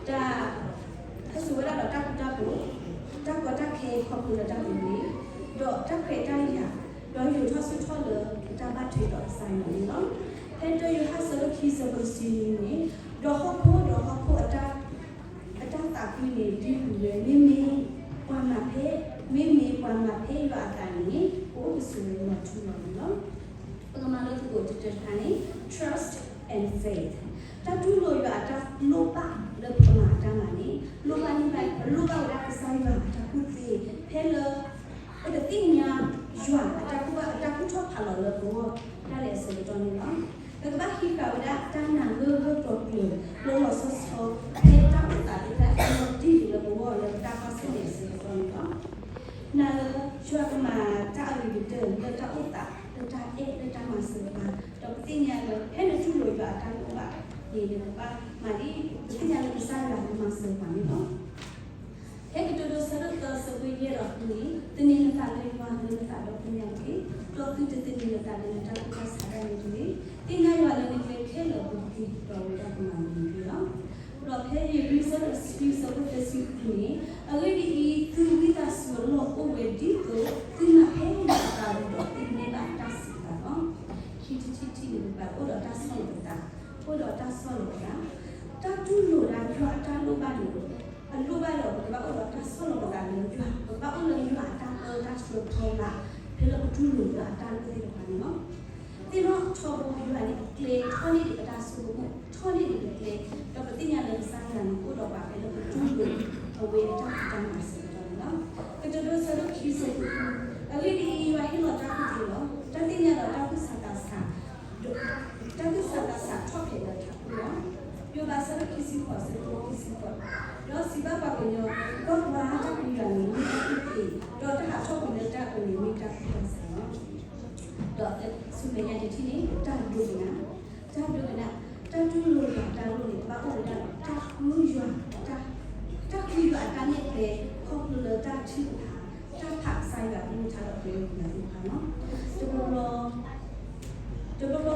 တၢ်ဟဲစိာ်ဝဲဒၣ်ဒီးတၢ်ဃူတၢ်ဖိး, တၢ်ကီတၢ်ခဲခီဖျိလၢတၢ်သဘျ့, ဒီးတၢ်ခွဲးတၢ်ယာ်, ဒီးယိာ်ထီၣ်ဆူၣ်ထီၣ်လၢတၢ်ဘၣ်ထွဲဒီးကစၢ်ယွၤန့ၣ်လီၤ. ဖဲတၢယိၤဟၣ်အဆၢဒိၣ်ခံဆၢဖိတဆံနွံန့ၣ်, ဒီးဟီၣ်ခိၣ်ဒီးဟီၣ်ခိၣ်အတၢ်သးကွံန့ၣ် ဒုးဝဲ မ့မ့ၢ်ပှၤမၤဖဲ, မ့မ့ၢ်ပှၤမၤဖဲယွၤအသးန့ၣ် ကအိၣ်ကဆိးဝဲလီၤထူလီၤယိာ်လီၤ. ပကမၤလိသကိးတတၢတခါန့ၣ် trust and faith, တၢ်တူၢ်လိာ်ယွၤအတၢ်လိၣ်ဘၣ်လၢပကမၤအတၢ်မၤန့ၣ် လိၣ်ဘၣ်န့ၢ်ဘၣ် ပလိၣ်ဘၣ်ဝဲဒၣ်ကစၢ်ယွၤအတၢ်ကူၣ်သ့ ဖဲလၢ ပကသ့ၣ်ညါယွၤအတၢ်ကူၣ်ဘၣ် အတၢ်ကူၣ်ထီၣ်ဖးလီၤလၢပဂီၢ်ဒၣ်လဲာ်အဆၢကတီၢ်န့ၣ်လီၤ. ပကဘၣ်ဟံးဃာ်ဝဲဒၣ်တၢ်နာ်ဂၢၢ်ဂၢၢ်ကျီၤကျၢၤ လီၤလီၤဆီဆီ ဖဲတၢ်အိၣ်သးသ့ၣ်တဖၣ်အလီၤတံၢ်လၢပဂီၢ်လၢပတၢ်ကွၢ်ဆၢၣ်မဲာ်အဆၢကတီၢ်န့ၣ်လီၤ. နာ်လၢယွၤကမၤတၢ်အဂ့ၤကတၢၢ်လၢတၢ်အိၣ်သး လၢတၢ်အဲၣ် လၢတၢ်မၤစၢၤပှၤ, ဒီးပသ့ၣ်ညါလၢ ဖဲနတူၢ်လိာ်ယွၤအတၢ်လိၣ်ဘၣ်န့ၣ် နကဘၣ်မၤဒ် ပသ့ၣ်ညါလၢကစၢ်ယွၤကမၤစၢၤပှၤန့ၣ်လီၤ. ဖဲကတိၤဒိဆၢဒိၣ်သၢဆၢဖိယဲၢ်ဒီးဃုန့ၣ်, သန့ၤနသးလၢယွၤလၢနသးဒီဖျၢၣ်ညါတက့ၢ်, ဒီးသုတသန့ၤနသးလၢနတၢ်ကူၣ်တၢ်ဆးဒၣ်န့ၣ်တဂ့ၤ. သ့ၣ်ညါယွၤလၢနကျဲခဲလၢာ်အပူၤတက့ၢ်, ဒီးအဝဲဒၣ်ကမၤနၤတက့ၢ်လီၤ. ဒီးဖဲဧ့ၤဘြံၤဆၢဒိၣ်တဆံ ဆၢဖိသၢဆံဃုန့ၣ်, အဂ့ၢ်ဒ်အံၤ, သုဝံသးစူၤအလီၢ်အိၣ်ဝဲဒ်သိး သုမၤဖဲယွၤအသးဒီးသုကန့ၢ်ဘၣ်တၢ်စံးပာ်လီၤ. ခံထံၣ်တထံၣ်န့ၣ် ပကဘၣ်အိၣ်ဒီးတၢ်ဆီၣ်လီၤပသး, အိၣ်ဒီးတၢ်ဆီၣ်လီၤပသး, တၢ်တူၢ်လိာ်ဒၣ်ယွၤအတၢ်လိၣ်ဘၣ်န့ၣ် အလိၣ်ဘၣ်ဒီး ပကဘၣ်အိၣ်ဒီးတၢ်ဆီၣ်လီၤပသးလၢယွၤ, ပကဘၣ်အိၣ်လၢယွၤအတၢ်ပၢတၢ်ဆှၢဖီလာ် ဖဲလၢပတူၢ်လိာ်ယွၤအတၢ်လိၣ်သ့ၣ်တဖၣ်န့ၣ်လီၤ. သ့ၣ်နီၣ်ထီဘိယွၤန့ၣ်အကျဲ ထီၣ်န့ၢ်ဒံးပတၢ်ဆိကမိၣ်, ထီၣ်န့ၢ်ဒံးပကျဲ, ဒီးပသ့ၣ်ညါလၢကစၢ်ယွၤန့ၣ်အိၣ်ဒီးပှၤဖဲလၢပတူၢ်လိာ်အဝဲအတၢ်ဖံးတၢ်မၤအဆၢကတီၢ်န့ၣ်လီၤ. ကတိၤဒိဆၢဒိၣ်ခံဆၢဖိဃု, အဂ့ၢ်ဒ်အံၤ, ယွၤဟ့ၣ်လီၤတၢ်ကူၣ်သ့လီၤ. တၢ်သ့ၣ်ညါဒီးတၢ်သူၣ်ဆးသးဆး တၢ်သူၣ်ဆးသးဆးထီၣ်ဖျဲးလၢထးခိၣ်လီၤ. ယိၤဘးဆၢဒိၣ်ခံဆံဃိး ဆၢဖိခံဆံဃိး, ဒီးစံးဘၣ်ပှၤကညီ, ကွၢ်ကွၢ်, တၢ်ပျံၤယွၤန့ၣ်မ့ၢ်တၢ်ကူၣ်သ့, ဒီးတၢ်ဟးထီၣ်ကွံာ်လၢတၢ်အၢန့ၣ်မ့ၢ်တၢ်ကူၣ်တၢ်ဆးလီၤ. ဒီးဆူမဲာ်ညါတထံၣ်န့ၣ် တၢ်ဒိကနၣ်, တၢ်ဒိကနၣ်, တၢ်တူၢ်လိာ်ယွၤအတၢ်လိၣ်န့ၣ် ဘၣ်အိၣ်ဝဲဒၣ်ဒီး တၢ်ဃုယွၤ, တၢ်ဃုယွၤအတၢ်နဲၣ်ကျဲ ခီဖျိလၢတၢ်ထုကဖၣ်, တၢ်ဖးကစၢ်ယွၤအကလုၢ်ကထါဒီးပှဲၤအီၤသ့ၣ်တဖၣ်လီၤ. တဘျီဘျီ တဘျီဘျီက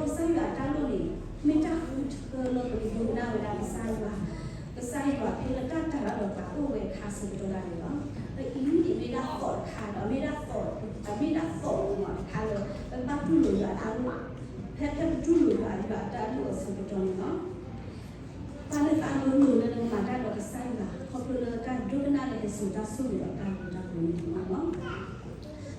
စၢ်ယွၤအတၢ်လိၣ်န့ၣ် မ့ၢ်တၢ်ဃုထၢလၢပကဒိကနၣ်ဝဲဒၣ်ကစၢ်ယွၤ, ကစၢ်ယွၤဖဲလၢတၢ်တၤလၢဒီးပှၤအိၣ်ဝဲအခါဆၢကတီၢ်ဒၣ်န့ၣ်လီၤ. ဒီးအံၤန့ၣ်မ့ၢ်ဒၣ်သီၣ်တခါဒီး မ့ၢ်ဒၣ်သီၣ်, မ့ၢ်ဒၣ်သီၣ်မးတခါလၢ ပကဘၣ်တူၢ်လိာ်ယွၤအတၢ်လိၣ်, ဖဲ ဖဲပတူၢ်လိာ်ယွၤ ယွၤအတၢ်လိၣ်အဆၢကတီၢ်န့ၣ်လီၤ. ပာ်နသးလိၤလိၤလၢနကမၤတၢ်ဒီးကစၢ်ယွၤ ခီဖျိလၢတၢ်ဒိကနၣ်လၢဟဲစိာ်တၢ်ဆိၣ်ဂ့ၤဒီးတၢ်ဂ့ၤတၢ်ကျိၤန့ၣ်လီၤ.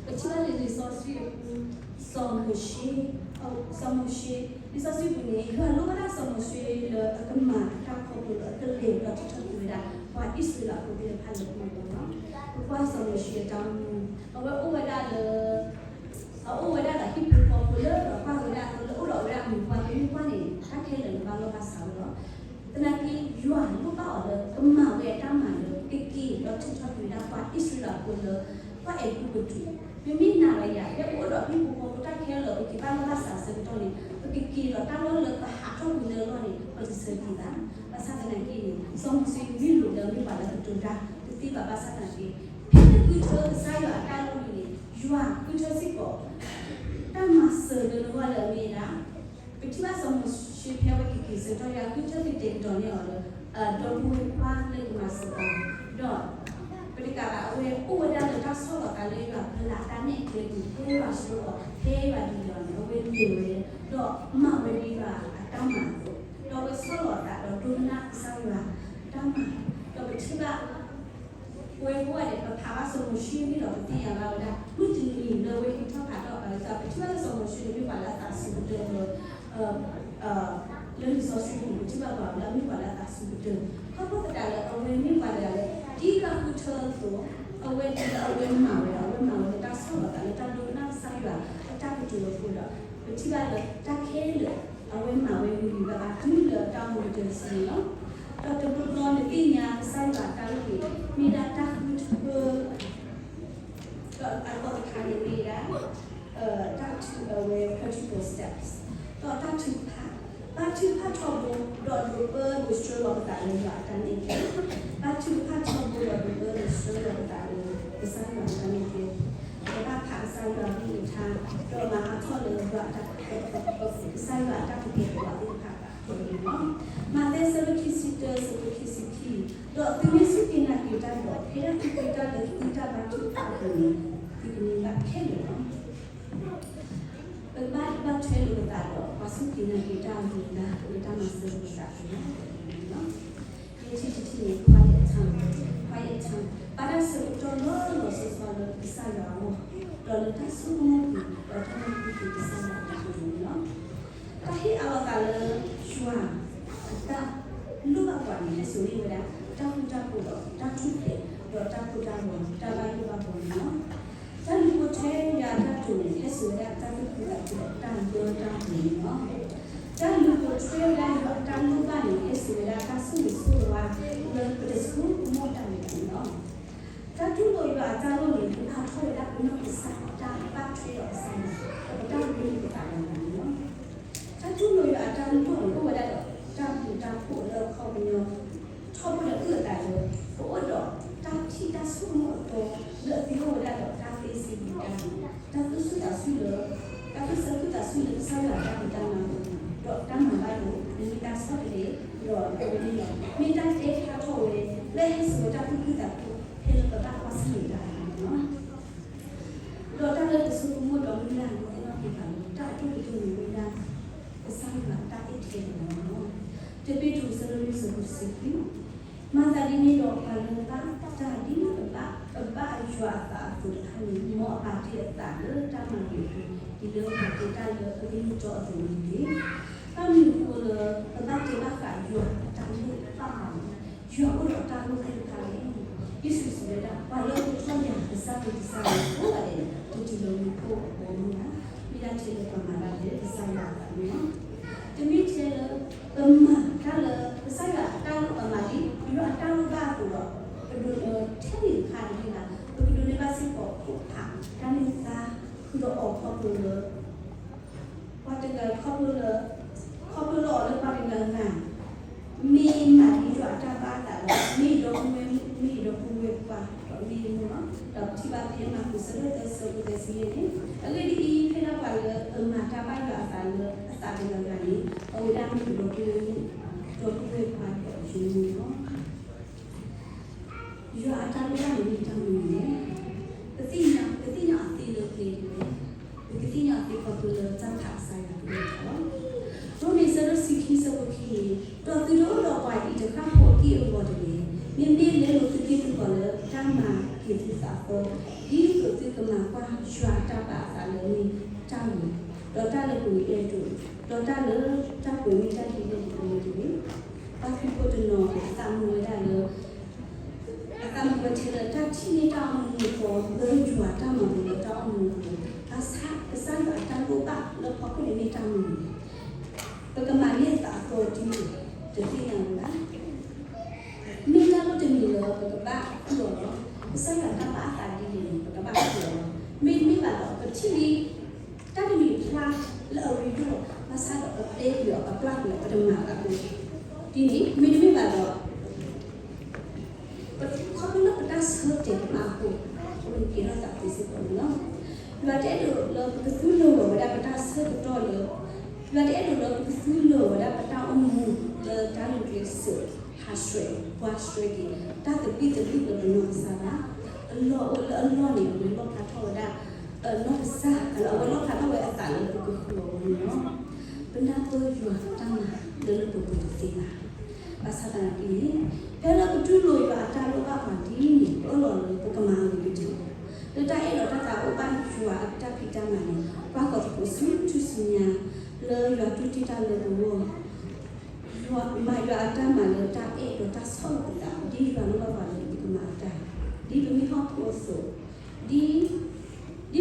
ပထံၣ်ဘၣ်လၢလံာ်စီဆှံအပူၤ, စီၤမိၤၡ့, စီၤမိၤၡ့, လံာ်စီဆှံပူၤန့ၣ် ယွၤလိၣ်ဘၣ်ဒၣ်စီၤမိၤၡ့လၢအကမၤတၢ်ခီဖျိလၢအကလဲၤဒီးထုးထီၣ်ကွံာ်ဝဲဒၣ် ပှၤအံၣ်စရ့လးဖိသ့ၣ်တဖၣ်လၢပူၤလီၤ. ပကွၢ်စီၤမိၤၡ့အတၢ်အိၣ်မူ, အဝဲအိၣ်ဝဲဒၣ်လၢ အအိၣ်ဝဲဒၣ်ဒီးဟံၣ်ဖိဃီဖိလၢ ပှၤကွၢ်ဝဲဒၣ်အသိးလၢအိၣ်ဒီးအဝဲဒၣ်မံၤပှၢ် ပမ့ၢ်ကွၢ်န့ၣ် တၢ်ခဲလၢာ်န့ၣ်ဘၣ်လီၢ်ဘၣ်စးဝဲလီၤ. သနာ်က့ ယွၤလိၣ်ဘၣ်အီၤလၢကမၤဝဲအတၢ်မၤလၢကက့ၤဒီးထုးထီၣ်ကွံာ်ဝဲဒၣ်ပှၤအံၣ်စရ့လးဖိလၢ ပှၤအဲၤကူပတူး, မ့မ့ၢ်နၤဒီးယၤ ဖဲပအိၣ်ဒီးဟံၣ်ဖိဃီဖိတၢ်ခဲလၢာ် ပက့ၤဘၣ်လီၢ်ဘၣ်စးအဆၢကတီၢ်န့ၣ် ပကက့ၤဒီးတၢ်လီၢ်လၢပဟးထီၣ်ကွံာ်လၢအလီၢ်န့ၣ် ပတဆၢက့ၤဘၣ်. ဘၣ်ဆၣ်သနာ်က့န့ၣ် စီၤမိၤၡ့မ့ၢ်လိာ်လၢမ့ၢ်ပှၤလၢကတိၤတၢ်တသ့ဘၣ်. ဘၣ်ဆၣ်သနာ်က့ ဖဲနဃုထၢကစၢ်ယွၤအတၢ်လိၣ်န့ၣ် ယွၤဃုထၢစ့ၢ်ကီး တၢ်မၤစၢၤလၢနဂီၢ်လၢအမ့ၢ်ဒၣ် ပထံၣ်ဘၣ်စီၤမိၤၡ့ဖဲအဝဲကက့ၤဆၢကတီၢ် ယွၤဃုထၢကတဲာ်ကတီၤန့ၢ်အီၤလၢ ဒီပုၢ်ဝဲၢ်ခွါလၢကမၤစၢၤအီၤ, ဒီး ပတကးဘၣ် အဝဲအိၣ်ဝဲဒၣ်လၢတၢ်ဆီၣ်လီၤသးလၢယွၤအဖီလာ် တၢ်နဲၣ်ကျဲပူၤ ဖဲယွၤဆှၢအီၤ ဖဲယွၤဒုးယၤအီၤန့ၣ် အဝဲလဲၤဝဲ ဒီးမၤဝဲဒ်ယွၤအတၢ်မၤအသိး, ဒီးအဝဲဆီၣ်လီၤအသးဒီးဒိကနၣ်ကစၢ်ယွၤတၢ်မၤ, ဒီးပထံၣ်ဘၣ် ပဝဲကိးဂၤဒဲး ပဖးဘၣ်စီၤမိၤၡ့မ့ၢ်ဒီး ပသ့ၣ်ညါဘၣ်ဝဲဒၣ် မုၢ်တနံၤလၢအဝဲဟံးထီၣ်ဖးထီၣ်အသးလၢ ပထံၣ်ဘၣ်လၢစီၤမိၤၡ့န့ၣ် မ့ၢ်ပှၤလၢအသးစူၤကတၢၢ်လၢ လၢလံာ်စီဆှံပူၤ ပထံၣ်ဘၣ်ပှၤလၢအမ့ၢ်ပှၤလၢအသးစူၤကတၢၢ်, ခီဖျိသတးလၢအဝဲမ့ၢ်ပှၤတဂၤလၢ ဒ်ယွၤဃုထၢအသိး အဝဲဒ်လၢအဝဲမၤဝဲဒီး အဝဲမၤဝဲလၢတၢ်ဆီၣ်လီၤသးလၢတၢ်ဒိကနၣ်ကစၢ်ယွၤအတၢ်ကတိၤအဃိဒီး ပထံၣ်ဘၣ်လၢတၢ်ခဲလၢာ် အဝဲမၤဝဲဂ့ၤဂ့ၤဘၣ်ဘၣ် တုၤလၢတၢ်အိၣ်မူကတၢၢ်တစုန့ၣ်လီၤ. ဒီးတဘျီဘျီန့ၣ်သ့ၣ်ညါကစၢ်ယွၤအတၢ်အိၣ်န့ၣ် မ့ၢ်ဒၣ်တၢ်ဃုထၢ ဒီးအသီတခါန့ၣ်မ့ၢ်ဒၣ် တၢ်ထုးအဝဲ principal steps ဒီးတၢ်ထုကဖၣ်, ဘါထုကဖၣ်ထီဘိ ဒီးဒိးပၢဒိးဆှၢလီၤပသးလၢယွၤအတၢ်နဲၣ်ကျဲ, ဘါထုကဖၣ်ထီဘိ ဒီးဒိးပၢဒိးဆှၢလီၤပသးလၢ ကစၢ်ယွၤအတၢ်နဲၣ်ကျဲ, ဒီးဘၣ်ဖးကစၢ်ယွၤအကလုၢ်ကထါ, ဒီးမၤဟးထီၣ်လၢယွၤအတၢ် ကစၢ်ယွၤအတၢ်ကတဲာ်ကတီၤသ့ၣ်တဖၣ်အဃိန့ၣ်လီၤ. မးသဲ ဆၢဒိၣ်ခံဆံတၢ ဆၢဖိခံဆံခံ, ဒီးသုမ့ၢ်စူၢ်က့ၤနာ်က့ၤတၢ်ဒီး ဖဲဒၣ်သုဃ့တၢ်လၢသုတၢ်ဘါထုကဖၣ်အပူၤန့ၣ် သုကန့ၢ်ဘၣ်ခဲလၢာ်လီၤ. ပကဘၣ်ဘၣ်ထွဲလိာ်ပသးဒီးပှၤစူၢ်က့ၤနာ်က့ၤတၢ်အဂ့ၤအဘါလၢတၢ်မၤစၢၤလိာ်သးအပူၤလီၤ. ယဲၢ်ထံၣ်တထံၣ်န့ၣ် quiet time, quiet time ဘၣ်တၢ်ဆၢကတီၢ်လၢလီၤလီၤဆီဆီလၢကစၢ်ယွၤအဂီၢ်, ဒီးလၢတၢ်ဆိကမိၣ်ကွံာ် ဒီးတၢ်မၤကူက့ၤကစၢ်ယွၤအပူၤန့ၣ်လီၤ. တၢ်ဟ့ၣ်အးလီၤသးလၢယွၤအတၢ်လိၣ်ဘၣ်ပှၤန့ၣ် ဟဲစိာ်န့ၢ်ဝဲဒၣ် တၢ်ဃူတၢ်ဖိးဒီးတၢ်ထူၣ်ဖျဲး ဒီးတၢ်ကိၢ်တၢ်ဂီၤ တၢ်ဘၣ်ယိၣ်ဘၣ်ဘှီန့ၣ်လီၤ. တၢ်လူၤပိာ်ထွဲယွၤအတၢ်တိာ်န့ၣ် ဟဲစိာ်ဝဲဒၣ်တၢ်သူၣ်ခုသးခုဒီးတၢ်လၢတၢ်ပှဲၤန့ၣ်လီၤ. တၢ်လူၤပိာ်ထွဲဝဲဒၣ်ယွၤအတၢ်လိၣ်ဘၣ်န့ၣ် ဟဲစိာ်ဝဲဒၣ်တၢ်ဆိၣ်ဂ့ၤဆိၣ်ဝါလၢပတဆိကမိၣ်တၢ်န့ၣ်လီၤ. တၢ်တူၢ်လိာ်ယွၤအတၢ်လိၣ်န့ၣ် ဒုးဟးထီၣ်ဝဲဒၣ်ပနီၢ်ကစၢ်တၢ်ဘၣ်ထွဲဒီးကစၢ်ယွၤ ဒီးပတၢ်ရ့လိာ်သးဒီးယွၤန့ၣ်လီၤ. တၢ်တူၢ်လိာ်ယွၤအတၢ်လိၣ်န့ၣ် အိၣ်ဝဲဒၣ်ဒီးတၢ်ဘျုးတၢ်ဖှိၣ်လၢအခီပညီ ထီဘိလၢအုၣ်အသးလၢ ပအိၣ်ဒီးတၢ်ထံၣ်တၢ်ဆိကမိၣ်အသီ လၢအသံအိၣ်ဝဲဒၣ်ဒီးတၢ်သ့စံးဘျုးတၢ်, တၢ်သူၣ်ဆူၣ်သးဆူၣ်လၢ တၢ်သူၣ်ဆူၣ်သးဆူၣ်လၢကစၢ်ယွၤအတၢ်ဖံးတၢ်မၤအပူၤ, ဒီးတၢ်မၤဘၣ်ဒိး မ့ၢ်တၢ်ဆီတလဲ ဒီးအဝဲန့ၣ်လီၤ. မ့ၢ်တၢ်တဲဖျါထီၣ်ဝဲ လၢဟဲစိာ်ဝဲတၢ်သူၣ်ခုသးခု ဖဲလၢပဘၣ်ကွၢ်ဆၢၣ်မဲာ်တၢ်န့ၣ်လီၤ. ဒီးတၢ်လၢပဆိကမိၣ်ဒီးမုၢ်လၢ်န့ၣ် သ့ၣ်နီၣ်က့ၤပှၤလၢ တၢ်အဒိၣ်ကတၢၢ်န့ၣ်မ့ၢ်ဒၣ် ကစၢ်ယွၤအတၢ်အဲၣ်ထဲတဂၤလီၤ. တပ့းတရူး အဆၢဒိၣ်လွံၢ် အဆၢဖိတဆံခွံ, မၤသးဒ်န့ၣ်ဒီး ပှၤလၢအဘၣ်တၢ်ဒ်အဘၣ် အဘၣ်ယွၤအသးအသိးတဖၣ်န့ၣ် မ်အပာ်တ့ၢ်အသးလၢတၢ်မၤဂ့ၤအပူၤ ဒ်လၢပာ်တ့ၢ်တၢ်လၢအဂ့ၢ်မုၢ်တီအသိးန့ၣ်တက့ၢ်. ဘၣ်မနုၤအဃိလၢ ပဘၣ်တဲဘၣ်ဃးယွၤအတၢ်လိၣ်ဘၣ်ပှၤန့ၣ် ယွၤအိၣ်ဒီးတၢ်လိၣ်သ့ၣ်တဖၣ်လဲၣ်. ယ့ၣ်ၡူးစံးဝဲဒၣ် ပှၤလၢအကထီၣ်ယၤ ကစၢ်ကစၢ်န့ၣ်ကိးဂၤဒဲးန့ၣ် တတုၤလၢမူခိၣ်အဘီအမုၢ်ဘၣ်. မ့ၢ်ဒၣ်ထဲလၢပမၤဘၣ်လၢကစၢ်ယွၤအသးန့ၣ်လီၤ. တမ့ၢ်ထဲလၢ ပမၤတၢ်လၢကစၢ်ယွၤအတၢ်လိၣ် ပမၤဒ် ယွၤအတၢ်လိၣ်ဘၣ်အသိးဒီး ပဒိးထဲန့ၣ်တခါတမ့ၢ်ဘၣ်. ပကဒိးန့ၢ်ဘၣ်စ့ၢ်ကီး ခိၣ်ဖးတၢ်န့ၢ်သါ ဃုာ်ဒီးအီၤခီဖျိလၢ ပှၤတဂၤခီဖျိလၢ ခီဖျိလၢအီၤလၢပှၤတဂၤဂၤ မ့ၢ်မၤဒ်ယွၤအတၢ်ဘၣ်အသးလၢ မ့ၢ်ဒီပုၢ်ဝဲၢ်မုၣ် မ့ၢ်ဒီပုၢ်ဝဲၢ်ခွါ ဒီးမ့ၢ်မိၢ်လီၤ. ဒီးပထံၣ်ဘၣ်ဖဲမၢ်ကူး အဆၢဒိၣ်သၢ အဆၢဖိသၢဆံယဲၢ်န့ၣ်, အဂ့ၢ်ဒ်အံၤ, ဖဲဒၣ်ပှၤလၢအမၤတၢ်ဘၣ်ယွၤအသးလၢအသးတဂၤဂၤန့ၣ် အဝဲဒၣ်မ့ၢ်ဒီပုၢ်ဝဲၢ်မုၣ် ဒီပုၢ်ဝဲၢ်ခွါဒီးယမိၢ်လီၤ. ယွၤအတၢ်လိၣ်ဘၣ်န့ၣ်မ့ၢ်တၢ်မနုၤလဲၣ်. ပသ့ၣ်ညါ ပသ့ၣ်ညါအီၤသ့လၢကျဲဒ်လဲၣ်. ပကသ့ၣ်ညါအီၤသ့ခီဖျိလၢတၢ်ဖးကစၢ်ယွၤအကလုၢ်လီၤ. ရိမ့ၤ အဆၢဒိၣ်တဆံခံ အဆၢဖိခံန့ၣ်, ဒီးသုတအိၣ်ဒီးပှၤအံၤတဃၣ်ဖိအက့ၢ်အဂီၤတဂ့ၤ, မ့မ့ၢ်လဲလိာ်သုက့ၢ်သုဂီၤလၢတၢ်မၤက့ၤသုသးအသီ, ဒ်သိးသုကမၤကွၢ်ယွၤအတၢ်ဘၣ်အသးလၢမ့ၢ်တၢ်ဂ့ၤ, ဒီးတၢ်လၢပဂ့ၤအဲၣ်ဒိး, ဒီးတၢ်လၢတၢ်ပှဲၤမ့ၢ်တၢ်ဒ်လဲၣ်ဒ်လဲၣ်တဂ့ၤ. ပှၤခရံာ်ဖိတနီၤအသးမုာ်ဝဲဒၣ်လၢ အသးမုာ်ဝဲထဲလၢတၢ်ထံၣ်န့ၢ်တၢ်အိၣ်မူအသီလၢယွၤတၢ်မၤလိာ်လၢတၢ်အိၣ်မူအပူၤ, ဘၣ်ဆၣ်ကစၢ်ယွၤအတၢ်လိၣ်ဘၣ်လၢဖီခိၣ်န့ၣ်မ့ၢ်တၢ်မနုၤလဲၣ်. ပကမၤန့ၢ်အသးအသီဒ်လဲၣ် တသ့ၣ်ညါဝဲဘၣ်. မ့ၢ်တၢ်လိၣ်တမံၤလၢပကဘၣ်ဃုအီၤလီၤ. ကစၢ်ယွၤတၢ်ဘၣ်အသးဒ်လဲၣ်န့ၣ် ပကဘၣ်ဃုအီၤလီၤ. မ့တမ့ၢ်ဘၣ်ဒီး ပထံၣ်လံ တၢ်တမံၤဖျါလၢအရ့ဒိၣ် ဘၣ်ဆၣ်ဒီးပတဲကွံာ်အီၤ ပပျၢ်ကွံာ်အီၤ ပတမၤဘၣ်အဃိ ဒ်န့ၣ် မ့တမ့ၢ်ဘၣ်ဒီး ခီဖျိလၢပတၢ်ဆၢတဲာ်တဖၣ်အဃိ ပကကဲထီၣ်သးသ့စ့ၢ်ကီးန့ၣ်လီၤ. ယွၤတအဲၣ်ဒိးလၢပကသူလီၤဂာ်ဝဲဒၣ်ပတၢ်ဆၢကတီၢ်လၢ ယွၤတအဲၣ်ဒိးလၢပကသူလီၤဂာ်ဝဲဒၣ်ပတၢ်အိၣ်မူလၢတၢ်ဂုာ်ကျဲးစၢး ဟးဆှဲး ပှၤဆှဲးက့ၤ တၢ်သဘံၣ်သဘုၣ်လၢပနီၢ်ကစၢ်ဘၣ်. အလီၢ်အိၣ်လၢအလီၢ်န့ၣ် အဝဲလီၣ်ဖျါထီၣ်ဝဲဒၣ် နီၢ်ကစၢ် အဝဲလီၣ်ဖျါထီၣ်ဝဲအသးလၢပကဃုအီၤအဂီၢ်န့ၣ်လီၤ. ပနၢ်ပၢၢ်ယွၤတၢ်မၤလၢလၢပှဲၤပှဲၤတသ့ဘၣ်. ဘၣ်ဆၣ်သနာ်က့န့ၣ် ဖဲလၢပတူၢ်လိာ်ယွၤအတၢ်လိၣ်ဘၣ်ပှၤဒ်န့ၣ် ပအၢၣ်လီၤလၢပကမၤအဂ့ၤကတၢၢ် လၢတၢ်အဲၣ်ဒီးတၢ်သးအိၣ်ဘၣ်ယွၤအတၢ်ဖံးတၢ်မၤန့ၣ် ပှၤဟီၣ်ခိၣ်ဖိဆူထူၣ်စုညါ လၢယွၤတူၢ်တ့ၢ်တၢ်လၢပဂီၢ် မၤယွၤအတၢ်မၤလၢတၢ်အဲၣ်ဒီးတၢ်ဆီၣ်လီၤပသး ဒ်ယွၤလိၣ်ဘၣ်ပှၤလၢပကမၤအတၢ် ဒ်ပမ့ၢ်ဟီၣ်ခိၣ်အသိး ဒ်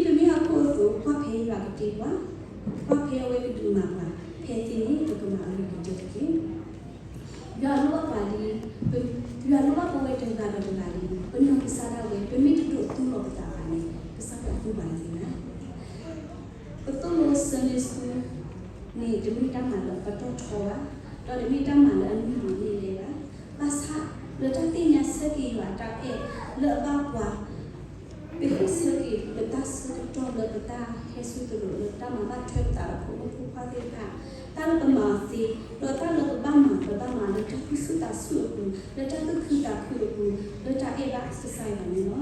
ဒ်ပမ့ၢ်ဟီၣ်ခိၣ်အသိး ကွၢ်ဖဲယွၤကတ့ပှၤ ကွၢ်ဖဲအဝဲကဒုးမၤပှၤ ဖဲသ့န့ၣ် ပကမၤအဂ့ၤကတၢၢ်တက့ၢ်. ယွၤလိၣ်ဘၣ်ပှၤဒ် ယွၤလိၣ်ဘၣ်ပဝဲတဂၤဒီးတဂၤဒ် ပနီၢ်ကစၢ်ဒၣ်ဝဲ ပမ့ၢ်တဒိးသူလီၤပသးဘၣ်န့ၣ် ကစၢ်ယွၤသူပှၤတသ့ဘၣ်. ပသိၣ်လိ Sunday School န့ၣ် တမ့ၢ်တၢ်မၤလၢအပတီၢ်ထီဘၣ်, ဒီးတမ့ၢ်တၢ်မၤလၢအနုာ်လီၤန့ၢ်လဲၢ်ဘၣ်. ဘၣ်ဆၣ်လၢတၢ်သ့ၣ်ညါဆၢက့ၤယွၤအတၢ်အဲၣ်လၢအဘၣ်ပှၤ ပဃ့ၢ်ဆၢက့ၤပတၢ်ဆၢကတီၢ်လၢပတၢ်ဟဲဆူသရိာ်လၢတၢ်မၤဘၣ်ထွဲပသးဒီးဖိမုၣ်ဖိခွါသ့ၣ်တဖၣ်, တၢ်လၢပမၤသ့, ဒီးတၢ်လၢပဘၣ်မၤ ပဘၣ်မၤလၢတၢ်သူၣ်ဆူၣ်သးဆူၣ်အပူၤ, လၢတၢ်သူၣ်ခုသးခုအပူၤ, လၢတၢ်အဲၣ်ဘၣ်ကစၢ်ယွၤန့ၣ်လီၤ.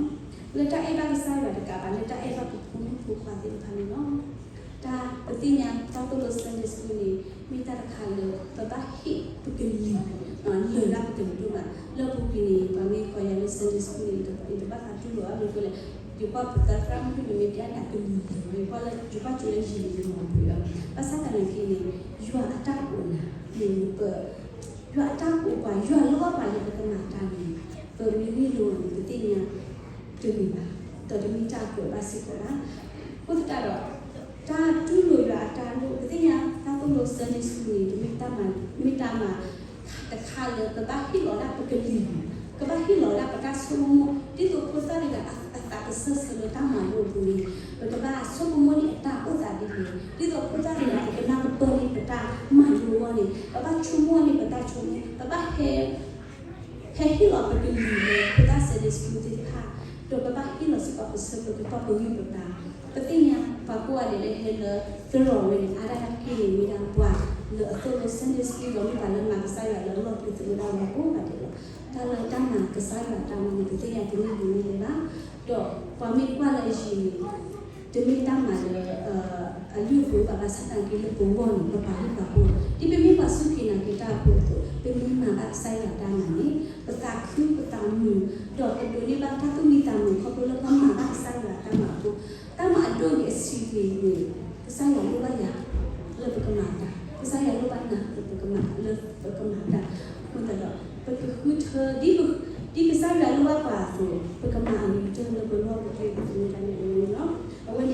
လၢတၢ်အဲၣ်ဘၣ်ကစၢ်ယွၤတကးဘၣ်, လၢတၢ်အဲၣ်ဘၣ်ပဖိမုၣ်ဖိခွါသ့ၣ်တဖၣ်န့ၣ်လီၤ. တၢ်ပသ့ၣ်ညါတၢ်သိၣ်လိ Sunday School န့ၣ် မ့ၢ်တၢ်တခါလၢ ပဘၣ်ဟ့ၣ်ပကလုာ် လၢာ်ဒၣ်ပကလုာ်ဒိၣ်မး, လၢပူၤကွံာ်န့ၣ် ပှၤမ့ၢ်ကိးယၤလၢ Sunday School န့ၣ် ယတဘၣ်သးတူၢ်လိာ်အါမံၤဃိလဲၣ်, ယကွၢ်ပသရၣ်မုၣ်န့ၣ်မ့ၢ်တဲန့ၣ် အကလုာ်လၢာ်, ယကွၢ်လၢယၤန့ၣ် ယမၤပှဲၤအီၤ, ဘၣ်ဆၣ်သနာ်က့န့ၣ် ယွၤအတၢ်အိၣ်နၤန့ၣ် ပ ယွၤအတၢ်အိၣ်ပှၤ, ယွၤလိၣ်ဘၣ်ပှၤလၢပကမၤတၢ်န့ၣ် ပမ့ၢ်ဂ့ၢ်လိာ်န့ၣ် ပသ့ၣ်ညါတဂ့ၤဘၣ်, ဒီးတမ့ၢ်တၢ်အကြၢးဘၣ်စ့ၢ်ကီးဘၣ်. အဃိသတးဒီး တၢ်တူၢ်လိာ်ယွၤအတၢ်လိၣ်, ပသ့ၣ်ညါတၢ်သိၣ်လိ Sunday School န့ၣ် တမ့ၢ်တၢ်မၤ, မ့ၢ်တၢ်မၤတခါလၢပဘၣ်ဟ့ၣ်လီၤဒၣ်ပကလုာ်, ပဘၣ်ဟ့ၣ်လီၤဒၣ်ပတၢ်ဆိကမိၣ်, ဒ်သိးဖိသၣ်တဂၤအသးကစၢၢ်ဆၢလၢတၢ်မၤလိအပူၤန့ၣ် ပကဘၣ်ဆိကမိၣ်န့ၢ်အတၢ်အိၣ်သးဒ်လဲၣ်, ဒ်သိးဖိသၣ်တဂၤအကနၢ်ကပၢၢ်န့ၢ်ပတၢ်မၤလိအဂီၢ်န့ၣ် ပဘၣ်ဆိကမိၣ်န့ၢ်ပတၢ်ဆိကမိၣ်, ပဘၣ်ဟဲ ဟဲဟ့ၣ်လီၤပကလုာ်လၢဖိသၣ် Sunday School သ့ၣ်တဖၣ်, ဒီးပဘၣ်ဟ့ၣ်လီၤစ့ၢ်ကီးပဆၢကတီၢ်ပဂံၢ်ပဘါ. ပသ့ၣ်ညါပှၤကိးဂၤဒဲးလၢဟဲလၢသရိာ်ဝဲန့ၣ် အါဒၣ်တၢ်က့ၢ်န့ၣ် မ့ၢ်ဒၣ်ပှၤလၢအသိၣ်လိ Sunday School ဒီးမ့ၢ်ပှၤလၢမၤကစၢ်ယွၤလၢအလီၢ်ကျဲသနၢၣ်ဝဲကိးဂၤဒဲးလီၤ. တၢ်လၢတၢ်မၤကစၢ်ယွၤတၢ်မၤန့ၣ် ပသ့ၣ်ညါတမ့ၢ်ဒ်န့ၣ်ဘၣ်, ဒီးပှၤမ့ၢ်ကွၢ်လၢအယံၤန့ၣ် တမ့ၢ်တၢ်မၤလၢ အလုၢ်အပှ့ၤဘၣ်, ဘၣ်ဆၣ်သနာ်က့လၢပဂီၢ်န့ၣ် ပပာ်လုၢ်ပာ်ပှ့ၤ, ဒ်ပမ့ၢ်ပှၤစူၢ်က့ၤနာ်က့ၤတၢ်အဃိအသိး ပမ့ၢ်မၤဘၣ်ကစၢ်ယွၤတၢ်မၤန့ၣ် ပသးခုပသးမုာ်, ဒီးပဒိးန့ၢ်ဘၣ်တၢ်သူၣ်မံသးမုာ်ခီဖျိလၢပမၤဘၣ်ကစၢ်ယွၤတၢ်မၤအဃိ, တၢ်မၤအဒိၣ်ဂ့ၤအဆံးဂ့ၤန့ၣ် ကစၢ်ယွၤလိၣ်ဘၣ်ယၤ လၢပကမၤတၢ်, ကစၢ်ယွၤလိၣ်ဘၣ်နၤလၢပကမၤ, လၢပကမၤတၢ်, အဃိသတးဒီး ပကဃုထၢ ဒ်ပ, ဒ်ကစၢ်ယွၤလိၣ်ဘၣ်ပှၤအသိး ပကမၤအဂ့ၤကတၢၢ်လၢပလီၢ်ပကျဲပသနၢၣ်န့ၣ်အဝဲန့ၣ်လီၤ. အဝဲန့ၣ်